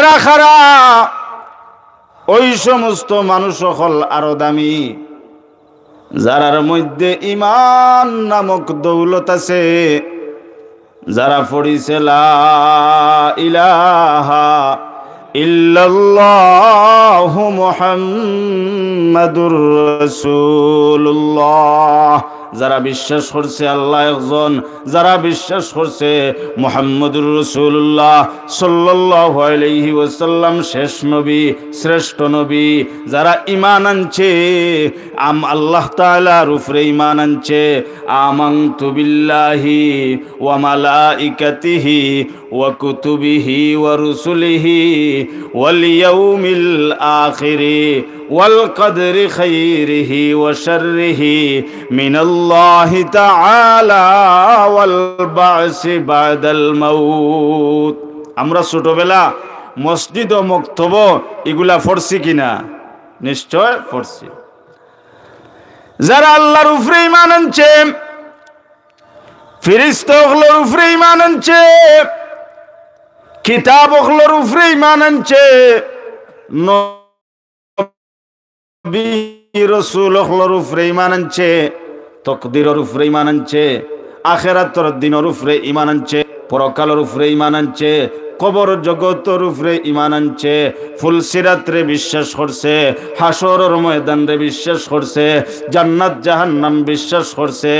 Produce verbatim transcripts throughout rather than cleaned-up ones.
কারা কারা? ওই সমস্ত মানুষ অকল আরো দামি, যারার মধ্যে ঈমান নামক দৌলত আছে, যারা পড়ছে লা ইলাহা ইল্লাল্লাহু মুহাম্মাদুর রাসূলুল্লাহ, যারা বিশ্বাস করছে আল্লাহ একজন, যারা বিশ্বাস করছে মুহাম্মাদুর রাসূলুল্লাহ সাল্লাল্লাহু আলাইহি ওয়াসাল্লাম শেষ নবী, শ্রেষ্ঠ নবী, যারা ঈমান আনছে, আম-, আল্লাহ তাআলার উপরে ঈমান আনছে, আমানতু বিল্লাহি ওয়া মালাইকাতিহি ওয়া কুতুবিহি ওয়া রুসুলিহি ওয়াল ইয়াউমিল আখিরি ওয়াল কদরি খাইরিহি ওয়া শাররিহি মিনাল্লাহি তাআলা ওয়াল বা'সি বা'দাল মাউত। আমরা ছোটবেলা মসজিদ ও মক্তব ইগুলা পড়ছি কিনা? নিশ্চয় পড়ছি। যারা আল্লাহর উপরে ঈমান আনছে, ফিরিস্তা অকলর উপরে ঈমান আনছে, কিতাব অকলর উপরে ঈমান আনছে, নবী রসুল অকলর উপরে ঈমান আনছে, তকদিরর উপরে ঈমান আনছে, আখেরাতর দিনর উপরে ঈমান আনছে, পরকালর উপরে ঈমান আনছে, কবর জগতর উপরে ঈমান আনছে, ফুলসিরাতরে বিশ্বাস করছে, হাশরর ময়দানরে বিশ্বাস করছে, জান্নাত জাহান্নাম বিশ্বাস করছে।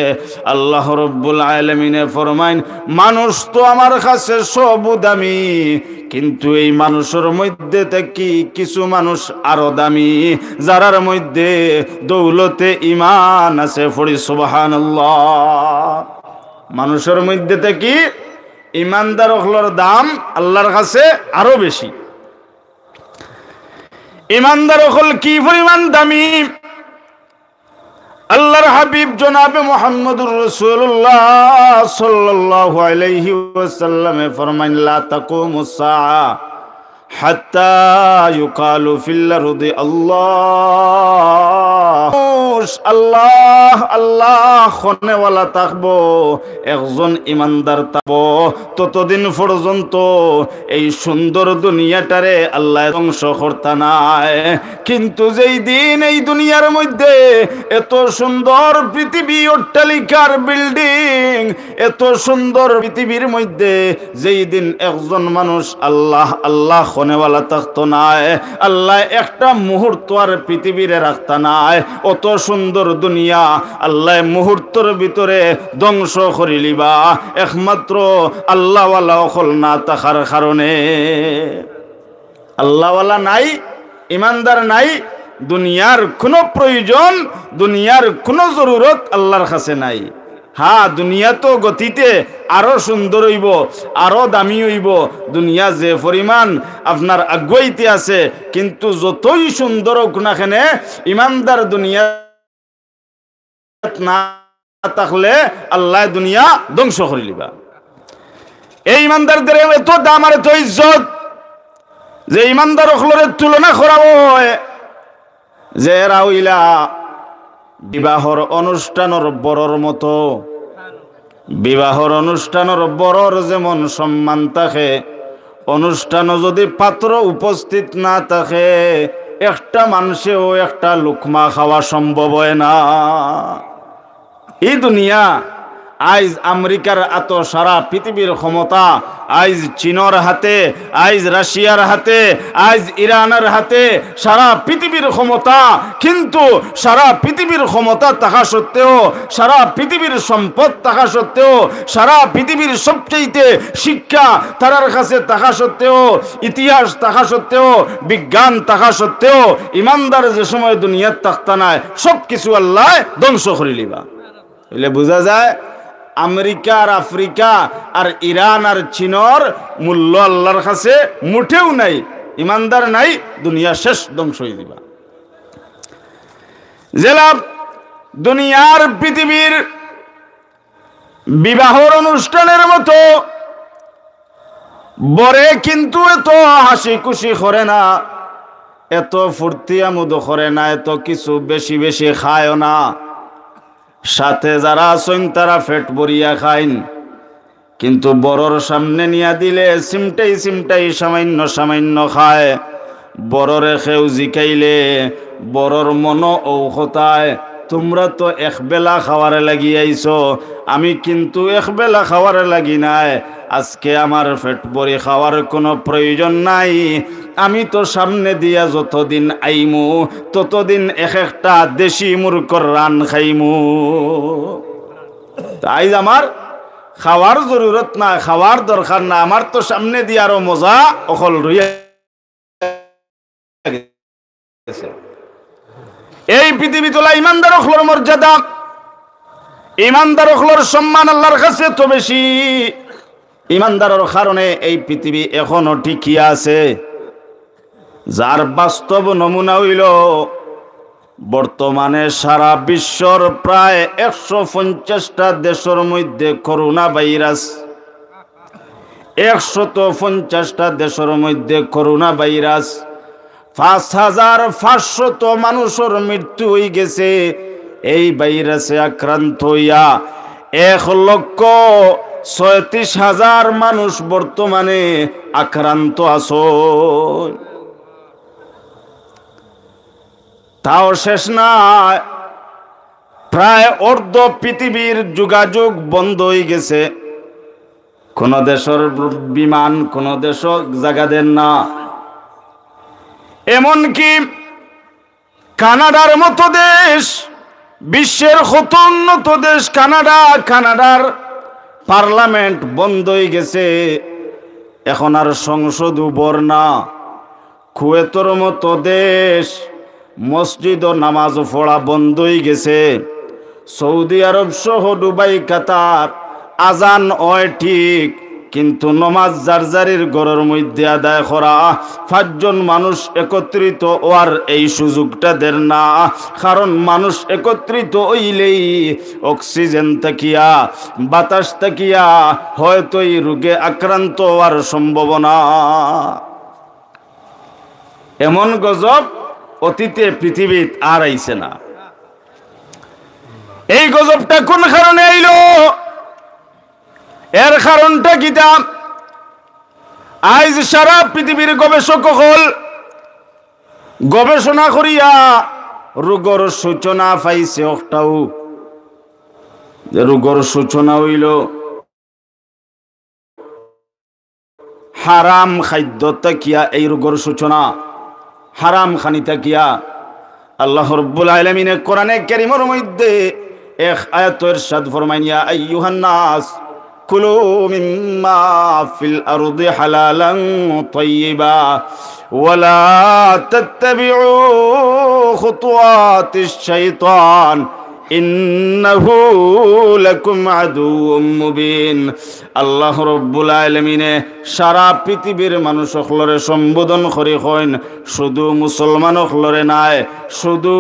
আল্লাহ রব্বুল আলামিনে ফরমাইন, মানুষ তো আমার কাছে সব দামি, কিন্তু এই মানুষর মধ্যে থাকি কিছু মানুষ আরো দামি, যারার মধ্যে দৌলতে ঈমান আছে। পড়ি সুবহানাল্লাহ। মানুষর মধ্যে থাকি ইমানদার অকলর দাম আল্লাহর কাছে আরো বেশি। ইমানদার অকল কি পরিমাণ দামি? আল্লাহর হাবিব জনাবে মুহাম্মদুর রাসূলুল্লাহ সাল্লাল্লাহু আলাইহি ওয়াসাল্লামে ফরমাইন, লা তাকুমুস সাআ হাত্তা ইউকালু ফিল আরদি আল্লাহ। মানুষ আল্লাহ, আল্লাহ কনেওয়ালা থাকবো, একজন ইমানদার থাকবো, ততদিন পর্যন্ত এই সুন্দর দুনিয়াটারে আল্লাহ ধ্বংস করতা নায়। কিন্তু যেই দিন এই দুনিয়ার মধ্যে এত সুন্দর পৃথিবী, অট্টালিকার বিল্ডিং, এত সুন্দর পৃথিবীর মধ্যে যেই দিন একজন মানুষ আল্লাহ, আল্লাহ কনেওয়ালা থাকতো নায়, আল্লাহ একটা মুহূর্ত আর পৃথিবীরে রাখতা নায়, অত সুন্দর দুনিয়া আল্লাহ মুহূর্তর ভিতরে ধ্বংস করিলিবা, একমাত্র আল্লাহওয়ালা অকল না থাকার কারণে। আল্লাহওয়ালা নাই, ইমানদার নাই, দুনিয়ার কোনো প্রয়োজন, দুনিয়ার কোনো জরুরত আল্লাহর কাছে নাই। হ্যাঁ, দুনিয়া তো গতিতে আরো সুন্দর অইবো, আরো দামি অইবো। দুনিয়া যে পরিমাণ আপনার আগুয়াইতে আছে, কিন্তু যতই সুন্দর অউক না কেনে, ইমানদার দুনিয়া না থাকলে আল্লাহ দুনিয়া ধ্বংস করিলিবা। এই ইমানদারদের এত দাম আর এত ইজ্জত যে ইমানদার অকলরে তুলনা করা হয় যে এরা অইলা বিবাহর অনুষ্ঠানর বরর মতো। বিবাহর অনুষ্ঠানর বরর যেমন সম্মান থাকে, অনুষ্ঠানো যদি পাত্র উপস্থিত না থাকে, একটা মানষেও একটা লুকমা খাওয়া সম্ভব অয় না। ই দুনিয়া আইজ আমেরিকার আতো সারা পৃথিবীর ক্ষমতা, আইজ চীনর হাতে, আইজ রাশিয়ার হাতে, আইজ ইরানর হাতে, সারা পৃথিবীর ক্ষমতা। কিন্তু সারা পৃথিবীর ক্ষমতা থাকা সত্ত্বেও, সারা পৃথিবীর সম্পদ থাকা সত্ত্বেও, সারা পৃথিবীর সবচেয়ে শিক্ষা তারার কাছে থাকা সত্ত্বেও, ইতিহাস থাকা সত্ত্বেও, বিজ্ঞান থাকা সত্ত্বেও, ইমানদার যে সময় দুনিয়াত থাকতা নায়, সব কিছু আল্লাহ ধ্বংস করিলিবা। অইলে বুঝা যায়, আমেরিকা আর আফ্রিকা আর ইরান আর চীনর মূল্য আল্লাহর কাছে মোটেও নাই। ইমানদার নাই, দুনিয়া শেষ, ধ্বংস অইযিবা। যেলা দুনিয়ার পৃথিবীর বিবাহর অনুষ্ঠানর মতো বরে কিন্তু এত হাসি খুশি করে না, এত ফুর্তি আমোদ করে না, এত কিছু বেশি বেশি খায়ও না। সাথে যারা আছইন তারা পেট ভরিয়া খাইন, কিন্তু বড়র সামনে নিয়া দিলে চিমটাই চিমটাই সামান্য সামান্য খায়। বড়রে কেউ জিকাইলে বড়র মনো অউ কথায়, "তুমরা তো একবেলা খাওয়ার লাগি আইছো, আমি কিন্তু একবেলা খাওয়ার লাগি নায়। আজকে আমার পেট ভরি খাওয়ার কুনু প্রয়োজন নাই। আমি তো সামনে দিয়া যতদিন আইমু, ততদিন এক একটা দেশি মুরগর রান খাইমু।" তে আইজ আমার খাওয়ার জরুরত নাই, খাওয়ার দরকার নাই, আমার তো সামনে দিয়া আরো মজা অকল রইয়া গেছে। এই পৃথিবীত অলা ইমানদার অকলর মর্যাদা, ইমানদার অকলর সম্মান আল্লার কাছে তো বেশি। ইমানদারর কারণে এই পৃথিবী এখনো টিকিয়া আছে। যার বাস্তব নমুনা অইলো, বর্তমানে সারা বিশ্বর প্রায় একশো পঞ্চাশটা দেশর মধ্যে করোনা ভাইরাস, একশত পঞ্চাশটা দেশর মধ্যে করোনা ভাইরাস, পাঁচ হাজার পাঁচশত মানুষর মৃত্যু অইগেছে এই ভাইরাসে আক্রান্ত অইয়া। এক লক্ষ ছয়ত্রিশ হাজার মানুষ বর্তমানে আক্রান্ত আছইন। তাও শেষ নায়, প্রায় অর্ধ পৃথিবীর যোগাযোগ বন্ধ অইগেছে। কুনু দেশর বিমান কুনু দেশো জাগা দের না। এমনকি কানাডার মতো দেশ, বিশ্বের কত উন্নত দেশ কানাডা, কানাডার পার্লামেন্ট বন্ধ অইগেছে, এখন আর সংসদও বর না। কুয়েতর মতো দেশ, মসজিদো নামাজ পড়া বন্ধ অইগেছে। সৌদি আরব সহ দুবাই, কাতার, আজান অয় ঠিক, কিন্তু নমাজ যার যারির ঘরর মধ্যে আদায় করা, পাঁচজন মানুষ একত্রিত অওয়ার এই সুযোগটা দের না। কারণ মানুষ একত্রিত অইলেই অক্সিজেন থাকিয়া, বাতাস থাকিয়া হয়তো এই রোগে আক্রান্ত অওয়ার সম্ভাবনা। এমন গজব অতীতে পৃথিবীত আর আইছে না। এই গজবটা কোন কারণে আইলো? এর কারণটা কিতা? আইজ সারা পৃথিবীর গবেষক অকল গবেষণা করিয়া রোগর সূচনা পাইছে। অকটাউ যে রোগর সূচনা অইলো হারাম খাদ্য থাকিয়া এই রোগর সূচনা, হারাম খানি থাকিয়া। আল্লাহ রব্বুল আলামিনে কোরআনে কারীমর মধ্যে এক আয়াতো ইরশাদ ফরমাইন, "ইয়া আইয়ুহান নাস, কুলু মিম্মা ফিল আরদি হালালান তাইয়িবা, ওয়া লা তাত্তাবিউ খুতুওয়াতিশ শাইতান, ইন্নাহু লাকুম আদুউম মুবিন।" আল্লাহ রব্বুল আলামিনে সারা পৃথিবীর মানুষ অকলরে সম্বোধন করি কইন, শুধু মুসলমান অকলরে নায়, শুধু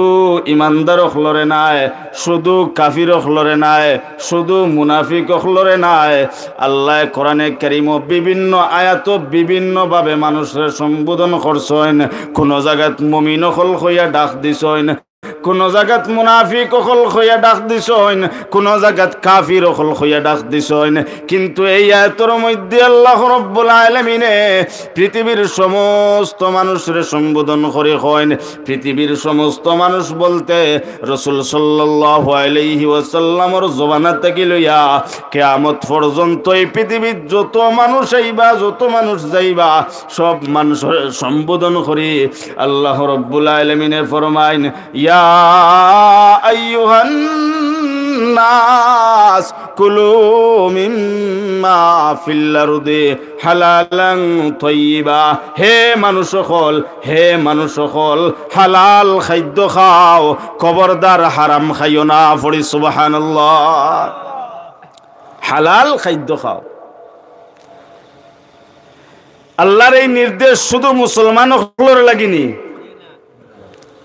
ইমানদার অকলরে নায়, শুধু কাফির অকলরে নায়, শুধু মুনাফিক অকলরে নায়। আল্লায় কোরআনে কারীমো বিভিন্ন আয়াতো বিভিন্নভাবে মানুষরে সম্বোধন করছইন। কুনু জাগাত মুমিন অকল কইয়া ডাক দিছইন, কুনু জাগাত মুনাফিক অকল কইয়া ডাক দিছইন, কুনু জাগাত কাফির অকল কইয়া ডাক দিছইন। কিন্তু এই আয়াতর মধ্যে আল্লাহ রব্বুল আলামিনে পৃথিবীর সমস্ত মানুষরে সম্বোধন করি কইন। পৃথিবীর সমস্ত মানুষ বলতে রাসূল সাল্লাল্লাহু আলাইহি ওয়াসাল্লামর জমানা থাকি লইয়া কিয়ামত পর্যন্ত এই পৃথিবীত যত মানুষ আইবা, যত মানুষ যাইবা, সব মানুষরে সম্বোধন করি আল্লাহ রব্বুল আলামিনে ফরমাইন, ইয়া আইয়ুহান নাস, কুলু মিম্মা ফিল আরদি হালালান তাইয়িবা। হে মানুষ অকল, হে মানুষ অকল, হালাল খাদ্য খাও, খবরদার হারাম খাইও না। পড়ি সুবহানাল্লাহ। হালাল খাদ্য খাও। আল্লাহর এই নির্দেশ শুধু মুসলমান অকলর লাগি নি,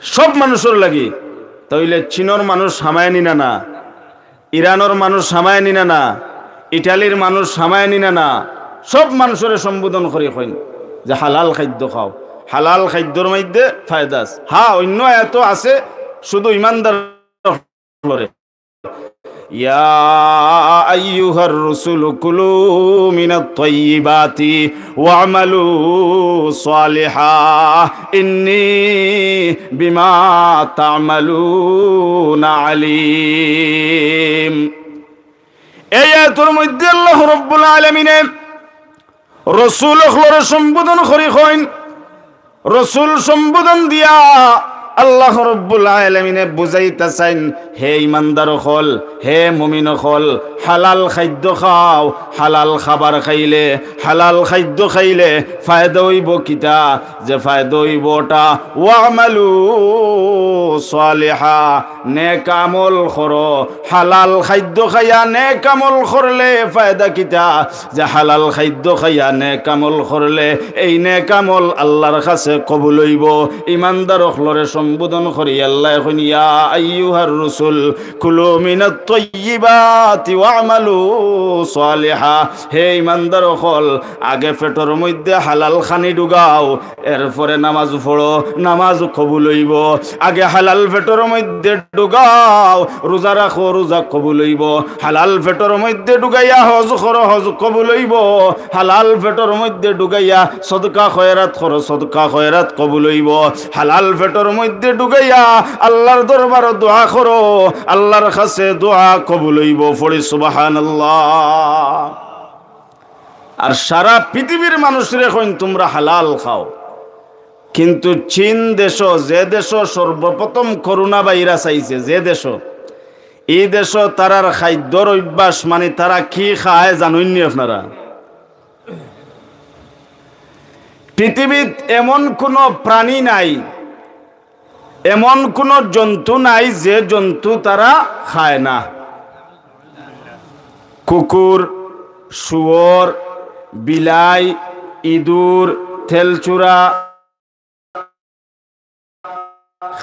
সব মানুষর লাগি। তাইলে চীনর মানুষ হামায় নি না না, ইরানর মানুষ হামায় নি না না, ইটালির মানুষ হামায় নি না না, সব মানুষরে সম্বোধন করি কইন যে হালাল খাদ্য খাও। হালাল খাদ্যর মধ্যে ফায়দা আছে। হ্যাঁ, অন্য আয়াতো আছে শুধু ইমানদার অকলরে। يا أيها الرسل كلوا من الطيبات واعملوا صالحا إني بما تعملون عليم। এই আয়াতর মধ্যে আল্লাহ রব্বুল আলামিনে রসুল অকলরে সম্বোধন করি কইন, রসুল সম্বোধন দিয়া আল্লাহ রব্বুল আলামিনে বুঝাইতা চাইন, হে ইমানদার অকল, হে মুমিন অকল, হালাল খাদ্য খাও। হালাল খাবার খাইলে, হালাল খাদ্য খাইলে ফায়দা অইবো কিতা? যে ফায়দা অইবো ওটা, ওয়ামালু সালিহা, নেক আমল করো। হালাল খাদ্য খাইয়া নেক আমল করলে ফায়দা কিতা? যে হালাল খাদ্য খাইয়া নেক আমল করলে এই নেক আমল আল্লাহর কাছে কবুল অইবো। ইমানদার অকলরে সম্বোধন করি আল্লায় কইন, ইয়া আইয়ুহার রুসুল কুলু মিনাত তাইয়িবাতি ওয়া'মালু সালিহা। হে ইমানদার অকল, আগে পেটর মধ্যে হালাল খানি ঢুকাও, এরপরে নামাজ পড়ো, নামাজ কবুল অইবো। আগে হালাল পেটর মধ্যে ঢুকাও, রোজা রাখো, রোজা কবুল অইবো। হালাল পেটর মধ্যে ঢুকাইয়া হজ করো, হজ কবুল অইবো। হালাল পেটর মধ্যে ঢুকাইয়া সদকা খয়রাত করো, সদকা খয়রাত কবুল অইবো। হালাল পেটর মধ্যে ঢুকাইয়া আল্লাহর দরবারো দোয়া করো, আল্লাহর কাছে দোয়া কবুল অইবো। পড়ি সুবহানাল্লাহ। আর সারা পৃথিবীর মানুষরে কইন, তুমরা হালাল খাও। কিন্তু চীন দেশো, যে দেশো সর্বপ্রথম করোনা ভাইরাস আইছে, যে দেশো, ই দেশো তারার খাদ্যর অভ্যাস, মানে তারা কি খায় জানইননি আপনারা? পৃথিবীত এমন কোনো প্রাণী নাই, এমন কোনো জন্তু নাই যে জন্তু তারা খায় না। কুকুর, শুয়োর, বিলাই, ইঁদুর, তেলচুরা,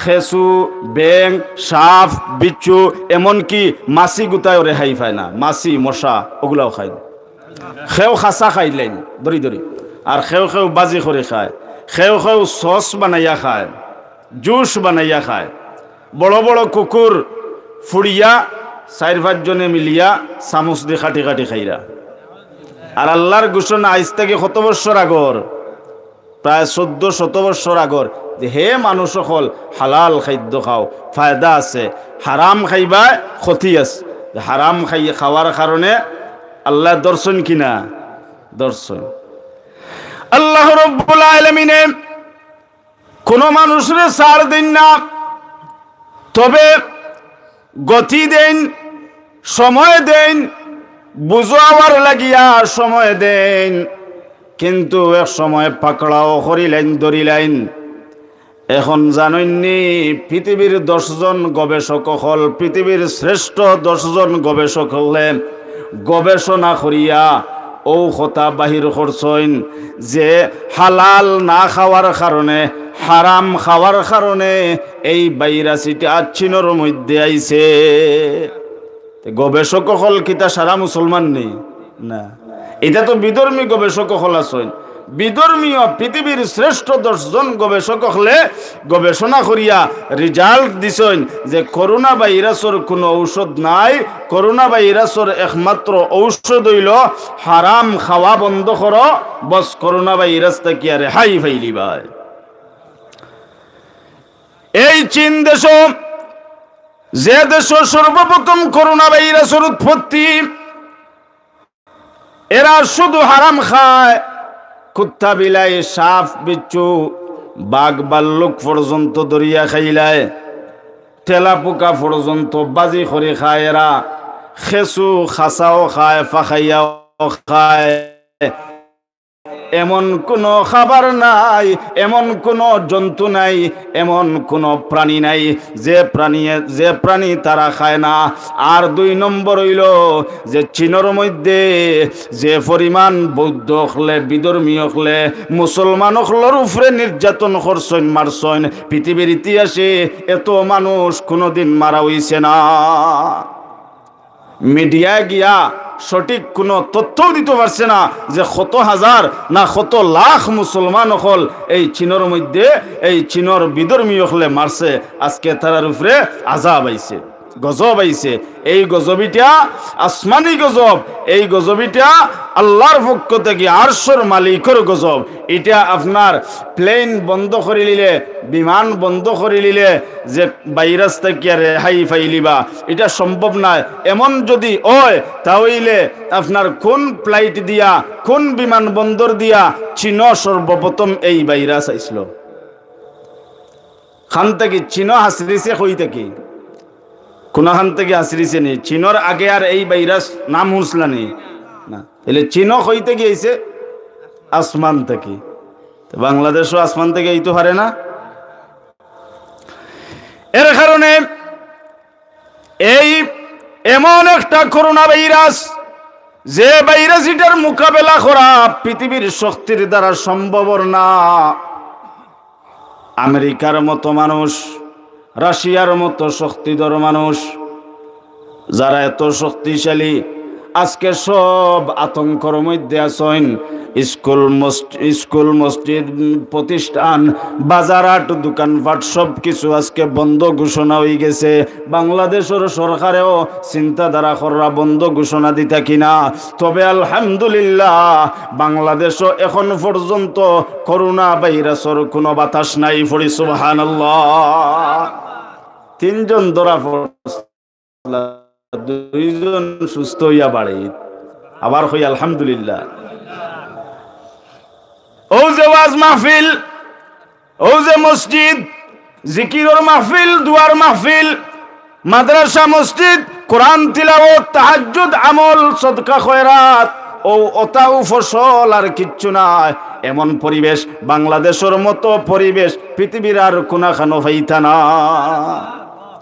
খেসু, বেং, সাপ, বিচ্ছু, এমনকি মাছি গুতায়ও রেহাই পায় না। মাছি, মশা, ওগুলাও খায়। খেউ খাসা খাইলাইন ধরি ধরি, আর খেউ খেউ বাজি করি খায়, খেউ খেউ সস বানাইয়া খায়, জুস বানাইয়া খায়। বড় বড় কুকুর ফুড়িয়া চাইর পাঁচজনে মিলিয়া চামচ দি কাটি কাটি খাইরা। আর আল্লাহর ঘোষণা আইজ থাকি কত বৎসর আগর, প্রায় চৌদ্দ শত বৎসর আগর, যে হে মানুষ অকল, হালাল খাদ্য খাও, ফায়দা আছে, হারাম খাইবায় ক্ষতি আছে। যে হারাম খাই, খাওয়ার কারণে আল্লায় ধরছইন কি না? ধরছইন। আল্লাহ রব্বুল আলামিনে কোনো মানুষরে ছাড় দেইন না, তবে গতি দেইন, সময় দেইন, বুঝাওয়ার লাগিয়া সময় দেইন, কিন্তু এক সময় পাকড়াও করিলাইন, ধরিলাইন। এখন জানইননি, পৃথিবীর দশ জন গবেষক অকল, পৃথিবীর শ্রেষ্ঠ দশ জন গবেষক অকলে গবেষণা করিয়া অউ কথা বাহির করছইন যে হালাল না খাওয়ার কারণে, হারাম খাওয়ার কারণে এই ভাইরাস ইটা চীনর মধ্যে আইছে। তে গবেষক অকল কিতা সারা মুসলমান নি? না, ইটা তো বিধর্মী গবেষক অকল আছইন। বিধর্মীয় পৃথিবীর শ্রেষ্ঠ দশ জন গবেষক অকলে গবেষণা করিয়া result দিছইন যে করোনা ভাইরাসর কোনো ঔষধ নাই। করোনা ভাইরাসর একমাত্র ঔষধ অইলো হারাম খাওয়া বন্ধ করো, বস করোনা ভাইরাস থাকিয়া রেহাই পাইলিবায়। এই চীন দেশো, যে দেশো সর্বপ্রথম করোনা ভাইরাসর উৎপত্তি, এরা শুধু হারাম খায়। কুত্তা, বিলাই, সাপ, বিচ্ছু, বাঘ, ভাল্লুক পর্যন্ত ধরিয়া খাইলায়, তেলাপোকা পর্যন্ত বাজি করি খায় এরা। খেসু খাসাও খায়, ফাখাইয়াও খায়। এমন কোনো খাবার নাই, এমন কোনো জন্তু নাই, এমন কোনো প্রাণী নাই যে প্রাণী, যে প্রাণী তারা খায় না। আর দুই নম্বর অইলো যে চীনর মধ্যে যে পরিমাণ বৌদ্ধ অকলে, বিধর্মী অকলে মুসলমান অকলর উপরে নির্যাতন করছইন, মারছইন, পৃথিবীর ইতিহাসে এত মানুষ কোনোদিন মারা অইছে না। মিডিয়ায় গিয়া সঠিক কোনো তথ্যও দিতো পারছে না যে কত হাজার না কত লাখ মুসলমান অকল এই চীনর মধ্যে, এই চীনর বিধর্মী অকলে মারছে, আজকে তারার উপরে আজাব আইছে। গজব আইছে। এই গজব ইটা আসমানি গজব, এই গজব ইটা আল্লাহর পক্ষ থাকি, আরশর মালিকর গজব। ইটা আপনার plane বন্ধ করিলিলে, বিমান বন্ধ করিলিলে যে ভাইরাস থাকিয়া রেহাই পাইলিবা, ইটা সম্ভব নায়। এমন যুদি অয়, তা অইলে আপনার কুন flight দিয়া, কুন বিমানবন্দর দিয়া চীনো সর্বপ্রথম এই ভাইরাস আইছিল? খান থাকি চীনো হাসরিছে কই থাকি? কুনাখান থাকি হাসরিছে নি? চীনর আগে আর এই ভাইরাস নাম হুনছলা নি? না। তাইলে চীনো কই থাকি আইছে? আসমান থাকি। তো বাংলাদেশও আসমান থাকি আইতো পারে না? এর কারণে এই এমন একটা করোনা ভাইরাস, যে ভাইরাস ইটার মোকাবেলা করা পৃথিবীর শক্তির দ্বারা সম্ভব না। আমেরিকার মতো মানুষ, রাশিয়ার মতো শক্তিধর মানুষ, যারা এত শক্তিশালী, আজকে সব আতঙ্কর মধ্যে আছইন। স্কুল, মস-, স্কুল, মসজিদ, প্রতিষ্ঠান, বাজারহাট, দোকানপাট সব কিছু আজকে বন্ধ ঘোষণা অইগেছে। বাংলাদেশর সরকারেও চিন্তাধারা কররা বন্ধ ঘোষণা দিতা কিনা। তবে আলহামদুলিল্লাহ, বাংলাদেশও এখন পর্যন্ত করোনা ভাইরাসর কুনু বাতাস নাই। পড়ি সুবহানাল্লাহ। তিনজন ধরা পড়ছে, দুইজন সুস্থ অইয়া বাড়িত। আবার কই আলহামদুলিল্লাহ। অউ যে ওয়াজ মাহফিল, অউ যে মসজিদ, জিকিরর মাহফিল, দোয়ার মাহফিল, মাদ্রাসা, মসজিদ, কোরআন তিলাওয়াত, তাহাজ্জুদ, আমল, সদকা খয়রাত, অউ অতাউ ফসল আর কিচ্ছু নাই। এমন পরিবেশ, বাংলাদেশর মতো পরিবেশ পৃথিবীর আর কুনাখানো পাইতা না।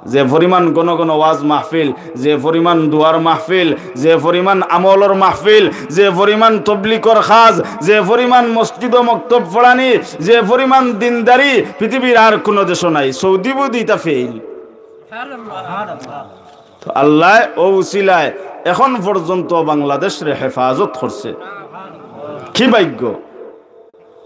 যে পরিমাণ ঘন ঘন ওয়াজ মাহফিল, যে পরিমাণ দোয়ার মাহফিল, যে পরিমাণ আমলর মাহফিল, যে পরিমাণ তবলিগর কাজ, যে পরিমাণ মসজিদ ও মক্তব পড়ানি, যে পরিমাণ দিনদারি পৃথিবীর আর কুনু দেশও নাই। সৌদি বুদি ইতা ফেইল। তো আল্লায় অউ উসিলায় এখন পর্যন্ত বাংলাদেশরে হেফাজত করছে। কি ভাগ্য!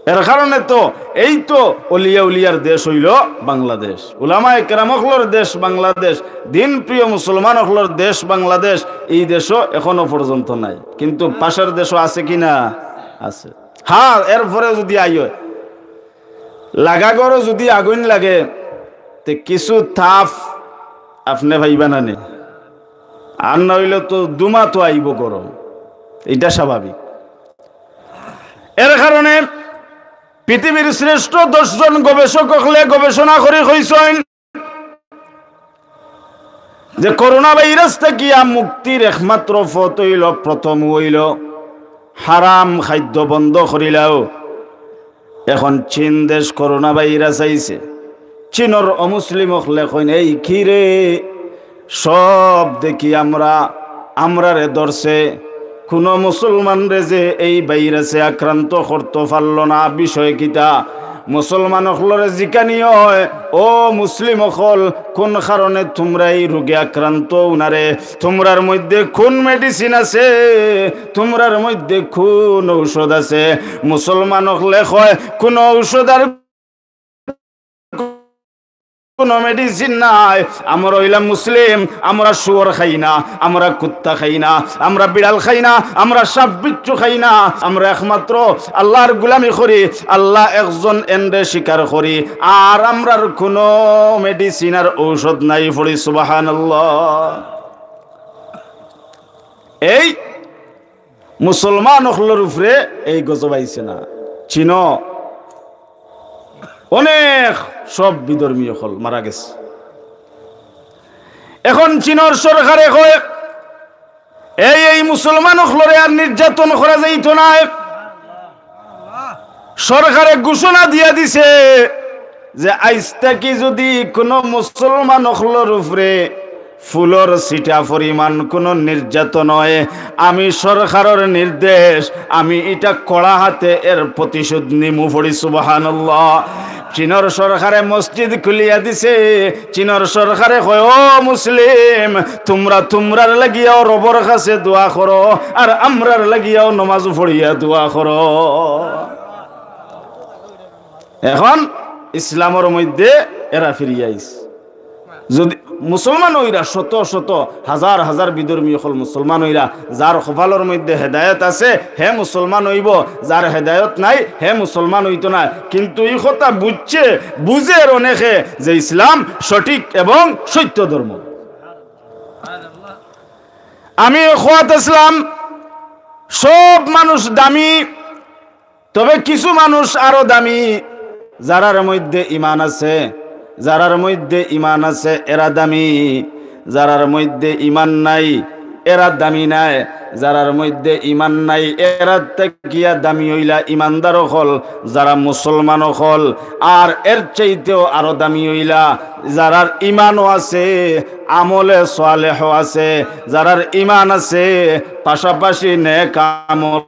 এর কারণে তো এই তো অলিয়া উলিয়ার দেশ অইলো বাংলাদেশ, উলামায়ে কেরাম অকলর দেশ বাংলাদেশ, দিন প্রিয় মুসলমান অকলর দেশ বাংলাদেশ। এই দেশও এখনো পর্যন্ত নাই, কিন্তু পাশের দেশও আছে কি না? আছে। হ্যাঁ, এরপরে যুদি আইয়, লাগা ঘরো যুদি আগুইন লাগে, তে কিছু তাপ আপনে পাইবা না নি? আর না অইলে তো ধুমা তো আইবো গরম, ইটা স্বাভাবিক। এর কারণে পৃথিবীর শ্রেষ্ঠ দশ জন গবেষক অকলে গবেষণা করি কইছইন যে করোনা ভাইরাস থাকিয়া মুক্তির একমাত্র পথ অইলো, প্রথম অইলো হারাম খাদ্য বন্ধ করিলাও। এখন চীন দেশ করোনা ভাইরাস আইছে, চীনর অমুসলিম অকলে কইন, "এই কি রে, সব দেখি আমরা, আমরারে ধরছে, কুনু মুসলমানরে যে এই ভাইরাসে আক্রান্ত করতো পারলো না, বিষয় কিতা?" মুসলমান অকলরে জিকানি অয়, "ও মুসলিম অকল, কুন কারণে তুমরা এই রোগে আক্রান্ত অও না রে? তুমরার মধ্যে কুন মেডিসিন আছে? তুমরার মধ্যে কুন ঔষধ আছে?" মুসলমান অকলে কয়, "কুনু ঔষধ আর কুনু মেডিসিন নাই। আমরা অইলাম মুসলিম, আমরা শুয়োর খাই না, আমরা কুত্তা খাই না, আমরা বিড়াল খাই না, আমরা সাপ বিচ্ছু খাই না, আমরা একমাত্র আল্লাহর গোলামি করি, আল্লাহ একজন এনরে স্বীকার করি, আর আমরার কুনু মেডিসিন আর ঔষধ নাই।" পড়ি সুবহানাল্লাহ। এই মুসলমান অকলর উপরে এই গজব আইছে না। চীনো অনেক সব বিধর্মী অকল মারা গেছে। এখন চীনর সরকারে কয়, "এই, এই মুসলমান অকলরে আর নির্যাতন করা যাইতো নায়।" সরকারে ঘোষণা দিয়া দিছে যে আইজ থাকি যুদি কুনু মুসলমান অকলর উপরে ফুলর ছিটা পরিমাণ কুনু নির্যাতন অয়, আমি সরকারর নির্দেশ, আমি ইটা কড়া হাতে এর প্রতিশোধ নিমু। পড়ি সুবহানাল্লাহ। চীনর সরকারে মসজিদ খুলিয়া দিছে। চীনর সরকারে কয়, "ও মুসলিম, তুমরা তুমরার লাগিয়াও রবর কাছে দোয়া করো, আর আমরার লাগিয়াও নমাজ পড়িয়া দোয়া করো।" এখন ইসলামর মধ্যে এরা ফিরিয়া আইছে। যুদি মুসলমান অইরা, শত শত, হাজার হাজার বিধর্মী অকল মুসলমান অইরা, যার কপালর মধ্যে হেদায়েত আছে, হে মুসলমান অইবো, যার হেদায়েত নাই, হে মুসলমান অইতো নায়। কিন্তু ই কথা বুঝছে, বুঝের অনেকে যে ইসলাম সঠিক এবং সত্য ধর্ম। আমি কওয়াত আছলাম, সব মানুষ দামি, তবে কিছু মানুষ আরো দামি। যারার মধ্যে ইমান আছে, যারার মধ্যে ইমান আছে, এরা দামি। যারার মধ্যে ইমান নাই, এরা দামি নায়। যারার মধ্যে ইমান নাই, এরা থাকিয়া দামি অইলা ইমানদার অকল, যারা মুসলমান অকল। আর এর চাইতেও আরো দামি অইলা যারার ইমানও আছে, আমলে সালেহও আছে, যারার ইমান আছে, পাশাপাশি নেক আমল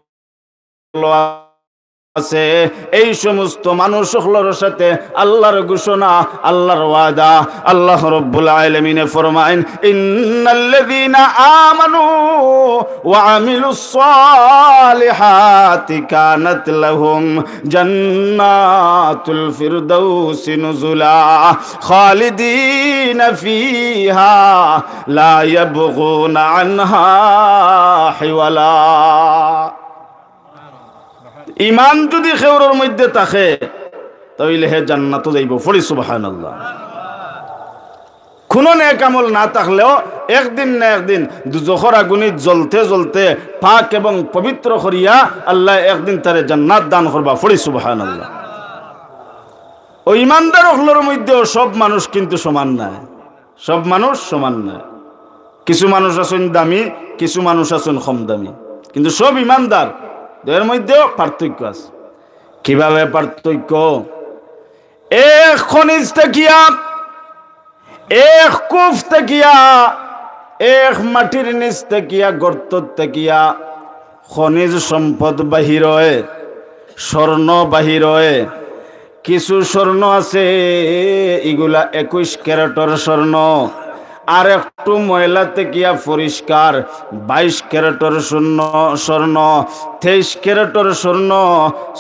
আছে। এই সমস্ত মানুষ অকলর সাথে আল্লাহর ঘোষণা, আল্লাহর ওয়াদা। আল্লাহ রাব্বুল আলামিনে ফরমাইন, "ইন্নাল্লাযীনা আমানু ওয়া আমিলুস সালিহাতি কানাত লাহুম জান্নাতুল ফিরদাউসি নুজুলা খালিদিনা ফিহা লা ইয়াবগুনা আনহা হিওয়ালা।" ইমান যুদি কেউরর মধ্যে থাকে, তাইলে হে জান্নাতো যাইবো। পড়ি সুবহানাল্লাহ। কুনু নেক আমল না থাকলেও একদিন না একদিন দুজখর আগুনে জ্বলতে জ্বলতে পাক এবং পবিত্র করিয়া আল্লায় একদিন তারে জান্নাত দান করবা। পড়ি সুবহানাল্লাহ। অউ ইমানদার অকলর মধ্যেও সব মানুষ কিন্তু সমান নায়। সব মানুষ সমান নায়। কিছু মানুষ আছইন দামি, কিছু মানুষ আছইন কম দামি, কিন্তু সব ইমানদার। এর মধ্যেও পার্থক্য আছে। কিভাবে পার্থক্য? এক খনিজ থাকিয়া, এক কূপ থাকিয়া, এক মাটির নিচ থাকিয়া, গর্ত থাকিয়া খনিজ সম্পদ বাহির অয়, স্বর্ণ বাহির অয়। কিছু স্বর্ণ আছে, ইগুলা একুশ ক্যারেটর স্বর্ণ, আর একটু ময়লা থাকিয়া পরিষ্কার, বাইশ ক্যারেটর স্বর্ণ, স্বর্ণ, তেইশ ক্যারেটর স্বর্ণ,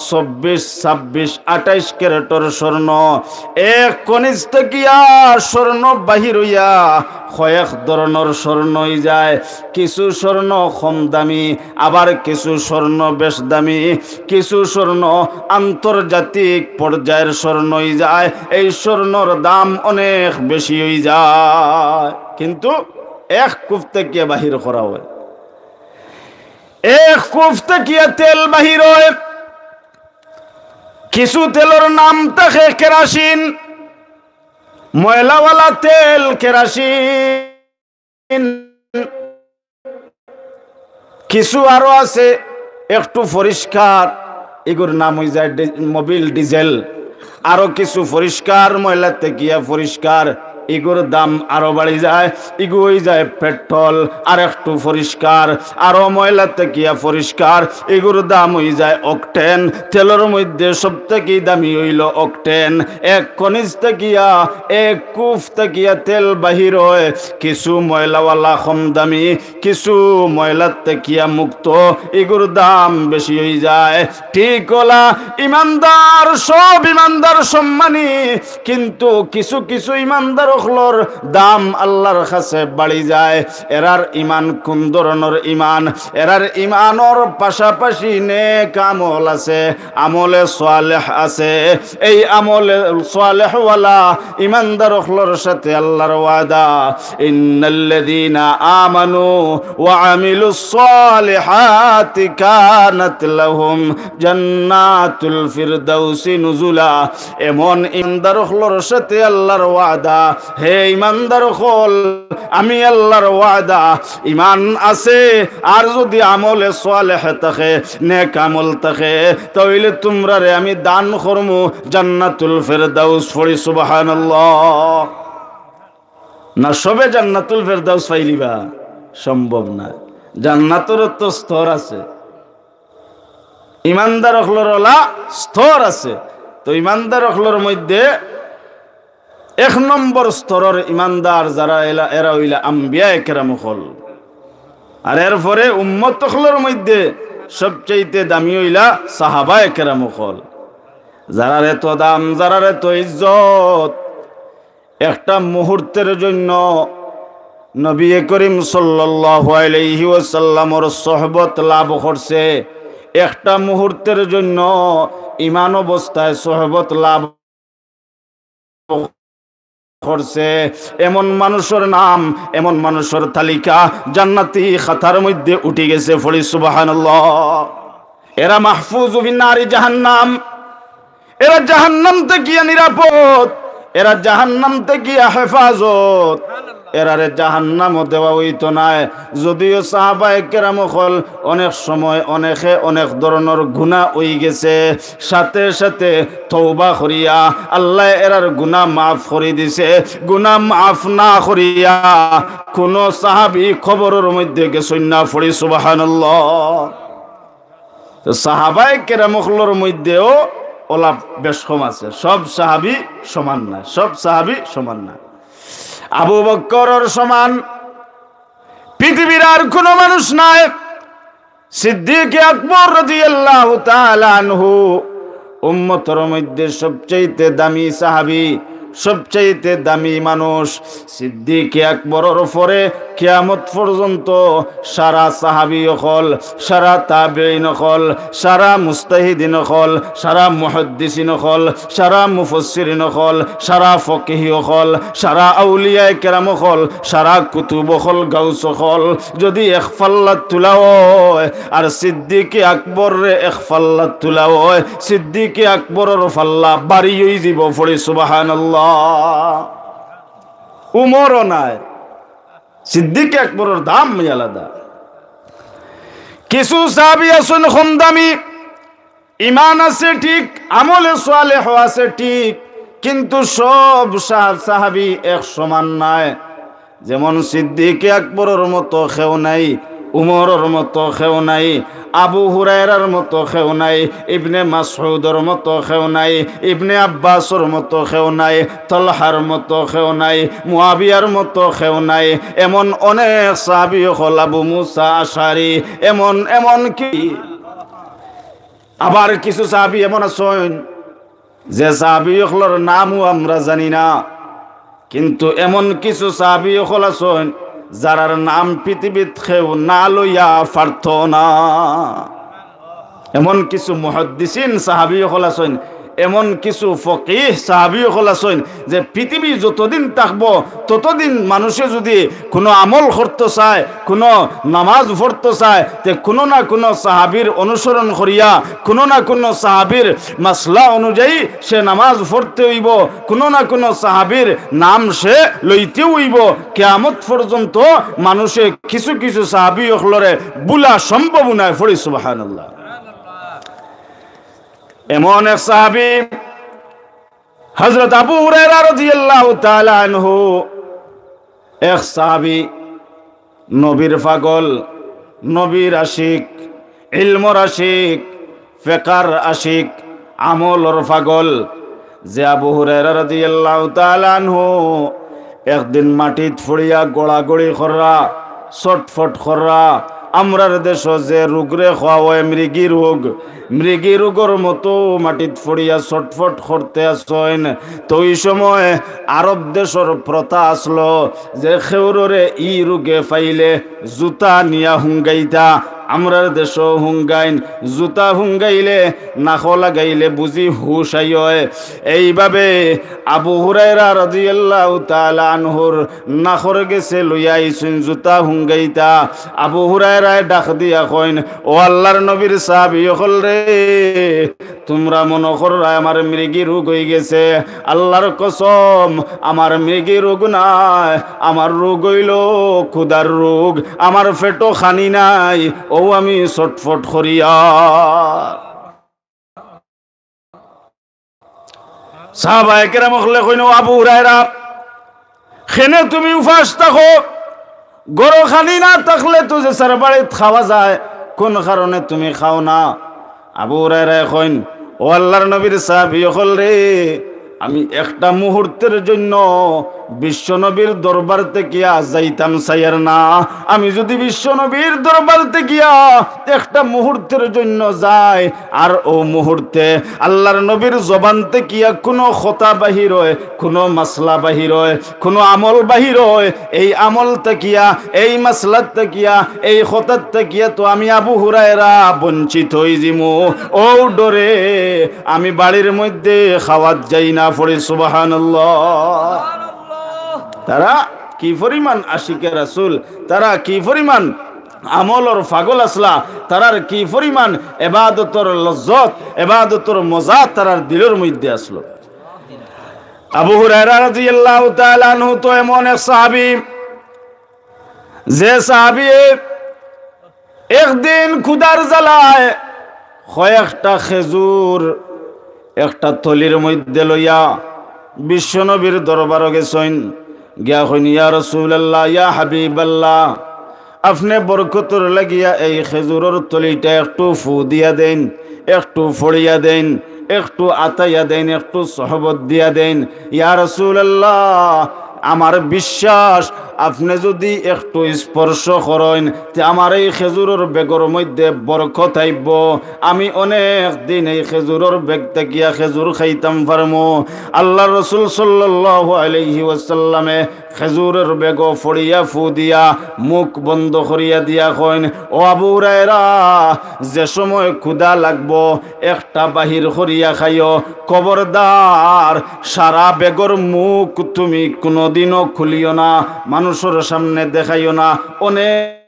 চব্বিশ, ছাব্বিশ, আটাইশ ক্যারেটর স্বর্ণ। এক খনিজ থাকিয়া স্বর্ণ বাহির অইয়া কয়েক ধরনর স্বর্ণ অইযায়। কিছু স্বর্ণ কম দামি, আবার কিছু স্বর্ণ বেশ দামি, কিছু স্বর্ণ আন্তর্জাতিক পর্যায়ের স্বর্ণ অইযায়। এই স্বর্ণর দাম অনেক বেশি অইযায়, কিন্তু এক কূপ থাকিয়া বাহির করা অয়। এক কূপ থাকিয়া তেল বাহির অয়। কিছু তেলর নাম থাকে কেরাসিন, ময়লাওয়ালা তেল কেরাসিন। কিছু আরো আছে একটু পরিষ্কার, ইগুর নাম অইযায় ডি-, মোবিল ডিজেল। আরো কিছু পরিষ্কার, ময়লা থাকিয়া পরিষ্কার, ইগুর দাম আরো বাড়ি যায়। ইগু অইযায় পেট্রোল, আর একটু পরিষ্কার, আরো ময়লা থাকিয়া পরিষ্কার, ইগুর দাম অইযায় অকটেন। তেলর মধ্যে সব থাকি দামি অইলো অকটেন। এক খনিজ থাকিয়া, এক কূপ থাকিয়া তেল বাহির অয়, কিছু ময়লাওয়ালা কম দামি, কিছু ময়লা থাকিয়া মুক্ত, ইগুর দাম বেশি অইযায়। ঠিক অলা, ইমানদার, সব ইমানদার সম্মানী, কিন্তু কিছু কিছু ইমানদার অকলর দাম আল্লার কাছে বাড়ি যায়। এরার ইমান কুন ধরনর ইমান? এরার ইমানর পাশাপাশি নেক আমল আছে, আমলে সালেহ আছে। এই আমলে সালেহওয়ালা ইমানদার অকলর সাথে আল্লার ওয়াদা, "ইন্নাল্লাযীনা আমানু ওয়া আমিলুস সালিহাতি কানাত লাহুম জান্নাতুল ফিরদাউসি নুজুলা।" এমন ইমানদার অকলর সাথে আল্লার ওয়াদা, হে ইমানদার অকল, আমি আল্লার ওয়াদা, ইমান আছে, আর যুদি আমলে সালেহ থাকে, নেক আমল থাকে, তা অইলে তুমরারে আমি দান করমু জান্নাতুল ফেরদাউস। পড়ি সুবহানাল্লাহ। না সবে জান্নাতুল ফেরদাউস পাইলিবা? সম্ভব না। জান্নাতর তো স্তর আছে, ইমানদার অকলর অলা স্তর আছে। তো ইমানদার অকলর মধ্যে এক নম্বর স্তরর ইমানদার যারা এলা, এরা অইলা আম্বিয়ায়ে কেরাম অকল। আর এরপরে উম্মত অকলর মধ্যে সবচাইতে দামি অইলা সাহাবায়ে কেরাম অকল। যারার এত দাম, যারার এত ইজ্জত, একটা মুহূর্তের জন্য নবী করিম সাল্লাল্লাহু আলাইহি ওয়াসাল্লামর সোহবত লাভ করছে, একটা মুহূর্তের জন্য ইমান অবস্থায় সোহবত লাভ করছে, এমন মানুষের নাম, এমন মানুষের তালিকা জান্নাতি খাতার মধ্যে উঠি গেছে। পড়ি সুবহানাল্লাহ। এরা মাহফুজ ফি নারি জাহান্নাম, এরা জাহান্নাম থাকিয়া নিরাপদ, এরা জাহান্নাম থাকিয়া হেফাজত, এরারে জাহান্নামও দেওয়া অইতো নায়। যদিও সাহাবায়ে কেরাম অকল অনেক সময় অনেকে অনেক ধরনর গুনাহ অই গেছে, সাথে সাথে তওবা করিয়া আল্লায় এরার গুনাহ মাফ করি দিছে। গুনাহ মাফ না করিয়া কুনু সাহাবী কবরর মধ্যে গেছইন না। পড়ি সুবহানাল্লাহ। তো সাহাবায়ে কেরাম অকলর মধ্যেও অলা বেশ কম আছে, সব সাহাবী সমান নায়, সব সাহাবী সমান নায়। আবু বক্করর সমান পৃথিবীর আর কুনু মানুষ নাই। সিদ্দিকে আকবর রাদিয়াল্লাহু তাআলা আনহু উম্মতর মধ্যে সবচাইতে দামি সাহাবী, সবচাইতে দামি মানুষ। সিদ্দিকে আকবরর পরে কিয়ামত পর্যন্ত সারা সাহাবী অকল, সারা তাবেঈন অকল, সারা মুস্তাহিদিন অকল, সারা মুহাদ্দিসিন অকল, সারা মুফাসসিরিন অকল, সারা ফকিহ অকল, সারা আউলিয়ায়ে কেরাম অকল, সারা কুতুব অকল, গাউস অকল যদি এক পাল্লাত তুলা অয়, আর সিদ্দিকে আকবররে এক পাল্লাত তুলা অয়, সিদ্দিকে আকবরর পাল্লা ভারি অইযিবো। পড়ি সুবহানাল্লাহ। উমরও নায়, সিদ্দিকে আকবরর দাম আলাদা। কিছু সাহাবী আছইন কম দামি, ইমান আছে ঠিক, আমলে সালেহ আছে ঠিক, কিন্তু সব সা-, সাহাবী এক সমান নায়। যেমন সিদ্দিকে আকবরর মতো কেউ নাই, উমরর মতো কেউ নাই, আবু হুরায়রার মতো কেউ নাই, ইবনে মাসউদর মতো কেউ নাই, ইবনে আব্বাসর মতো কেউ নাই, তলহার মতো কেউ নাই, মুয়াবিয়ার মতো কেউ নাই। এমন অনেক সাহাবী অকল, আবু মুসা আশআরী, এমন, এমন কি আবার কিছু সাহাবী এমন আছইন, যে সাহাবী অকলর নামও আমরা জানি না, কিন্তু এমন কিছু সাহাবী অকল আছইন, যারার নাম পৃথিবীত কেউ না লইয়া পারতো না। এমন কিছু মুহাদ্দিসিন সাহাবী অকল আছইন, এমন কিছু ফকিহ সাহাবী অকল আছইন, যে পৃথিবী যতদিন থাকবো, ততদিন মানুষে যদি কুনু আমল করতো চায়, কুনু নামাজ পড়তো চায়, তে কুনু না কুনু সাহাবীর অনুসরণ করিয়া, কুনু না কুনু সাহাবীর মাসলা অনুযায়ী সে নামাজ পড়তে অইবো, কুনু না কুনু সাহাবীর নাম সে লইতে অইবো। কিয়ামত পর্যন্ত মানুষে কিছু কিছু সাহাবী অকলরে ভুলা সম্ভব নায়। পড়ি সুবহানাল্লাহ। এমন এক সাহাবী হযরত আবু হুরায়রা রাদিয়াল্লাহু তাআলা আনহু, এক সাহাবী, নবীর পাগল, নবীর আশিক, ইলমর আশিক, ফেকার আশিক, আমলর পাগল, যে আবু হুরায়রা রাদিয়াল্লাহু তাআলা আনহু একদিন মাটিত পড়িয়া গড়াগড়ি কররা, ছটফট কররা। আমরার দেশো যে রোগরে কওয়া অয় মৃগী রোগ, মৃগী রোগর মতো মাটিত পড়িয়া ছটফট করতে আছইন। তো ওই সময় আরব দেশর প্রথা আছলো যে কেউররে ই রোগে পাইলে জুতা নিয়া হুঙ্গাইতা। আমরার দেশো হুঙ্গাইন, জুতা হুঙ্গাইলে, নাকো লাগাইলে বুঝি হুশ আয়। এইভাবে আবু হুরায়রা রাদিয়াল্লাহু তাআলা আনহুর নাকর গেছে লইয়া আইছইন জুতা হুঙ্গাইতা। আবু হুরায়রায় ডাক দিয়া কইন, "ও আল্লাহর নবীর সাহাবী অকলরে, তুমরা মনো কররায় আমার মৃগী রোগ অইগেছে। আল্লাহর কসম, আমার মৃগী রোগ নায়, আমার রোগ অইলো ক্ষুধার রোগ। আমার পেটো খানি নাই, অউ আমি ছটফট করিয়ার।" সাহাবায়ে কেরাম অকলে কইন, "ও আবু হুরায়রা, কেনে তুমি উপাস থাকো? ঘরো খানি না থাকলে তো যে যার বাড়িত খাওয়া যায়, কুন কারণে তুমি খাও না?" আবু হুরায়রায় কইন, "ও আল্লাহর নবীর সাহাবী অকলরে, আমি একটা মুহূর্তের জন্য বিশ্বনবীর দরবার থাকিয়া যাইতাম চাইয়ার না। আমি যুদি বিশ্বনবীর দরবার থাকিয়া একটা মুহূর্তের জন্য যাই, আর অউ মুহূর্তে আল্লাহর নবীর জবান থাকিয়া কুনু কথা বাহির অয়, কুনু মাসলা বাহির অয়, কুনু আমল বাহির অয়, এই আমল থাকিয়া, এই মাসলার থাকিয়া, এই কথার থাকিয়া তো আমি আবু হুরায়রা বঞ্চিত অইযিমু। অউ ডরে আমি বাড়ির মধ্যে খাওয়াত যাই না। পড়ি সুবহানাল্লাহ। তারা কি পরিমাণ আশিকে রাসূল, তারা কি পরিমাণ আমলর পাগল আছলা, তারার কি পরিমাণ এবাদতর লজ্জত, এবাদতর মজা তারার দিলর মধ্যে আছলো। আবু হুরায়রা রাদিয়াল্লাহু তাআলা আনহু তো এমন এক সাহাবী, যে সাহাবী একদিন ক্ষুধার জ্বালায় কয়েকটা খেজুর একটা থলির মধ্যে লইয়া বিশ্বনবীর দরবারো গেছইন। গিয়া কইন, "ইয়া রাসূলুল্লাহ, ইয়া হাবিবাল্লাহ, আপনে বরকতর লাগিয়া এই খেজুরর থলিটা একটু ফু দিয়া দেইন, একটু ফড়িয়া দেইন, একটু আতাইয়া দেইন, একটু সহবত দিয়া দেইন। ইয়া রাসূলুল্লাহ, আমার বিশ্বাস, আপনে যুদি একটু স্পর্শ করইন, তে আমার এই খেজুরর বেগর মধ্যে বরকত আইবো, আমি অনেক দিন এই খেজুরর বেগ থাকিয়া খেজুর খাইতাম পারমু।" আল্লাহর রাসূল সাল্লাল্লাহু আলাইহি ওয়াসাল্লামে খেজুরর বেগো ফড়িয়া ফু দিয়া মুখ বন্ধ করিয়া দিয়া কইন, "ও আবু হুরায়রা, যে সময় ক্ষুধা লাগবো, একটা বাহির করিয়া খাইও, খবরদার সারা বেগর মুখ তুমি কুনুদিনও খুলিও না, মানুষর সামনে দেখাইও না, অনেক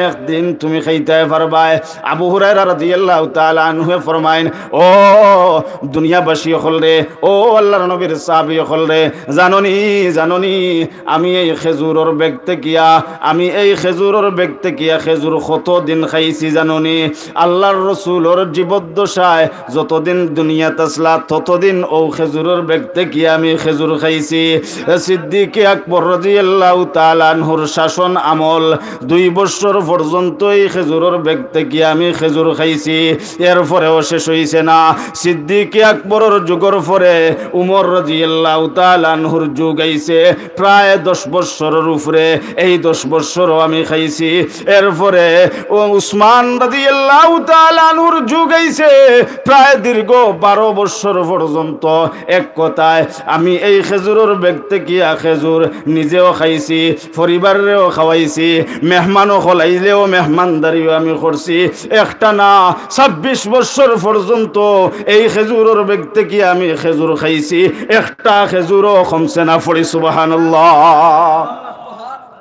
একদিন তুমি খাইতায় পারবায়।" আবু হুরায়রা রাদিয়াল্লাহু তাআলা আনহুয়ে ফরমাইন, "ও দুনিয়াবাসী অকলরে, ও আল্লাহর নবীর সাহাবী অকলরে, জানোনি, জানোনি, আমি এই খেজুরর বেগ থাকিয়া, আমি এই খেজুরর বেগ থাকিয়া খেজুর কতদিন খাইছি জানোনি?" আল্লাহর রাসূলর জীবদ্দশায় যতদিন দুনিয়াত আছলা, ততদিন অউ খেজুরর বেগ থাকিয়া আমি খেজুর খাইছি। সিদ্দিকে আকবর রাদিয়াল্লাহু তাআলা আনহুর শাসন আমল দুই বছর পর্যন্ত এই খেজুরর বেগ থাকিয়া আমি খেজুর খাইছি। এরপরেও শেষ অইছে না। সিদ্দিকে আকবরর যুগর পরে উমর রাদিয়াল্লাহু তাআলা আনহুর যুগ আইছে, প্রায় দশ বছরর উপরে। এই দশ বছরও আমি খাইছি। এরপরে ও উসমান রাদিয়াল্লাহু তাআলা আনহুর যুগ আইছে, প্রায় দীর্ঘ বারো বছর পর্যন্ত। এক কথায়, আমি এই খেজুরর বেগ থাকিয়া খেজুর নিজেও খাইছি, পরিবাররেও খাওয়াইছি, মেহমান অকল আইলেও মেহমানদারিও আমি করছি। একটা না, ছাব্বিশ বছর পর্যন্ত এই খেজুরর বেগ থাকিয়া আমি খেজুর খাইছি, একটা খেজুরও কমছে না। পড়ি সুবহানাল্লাহ।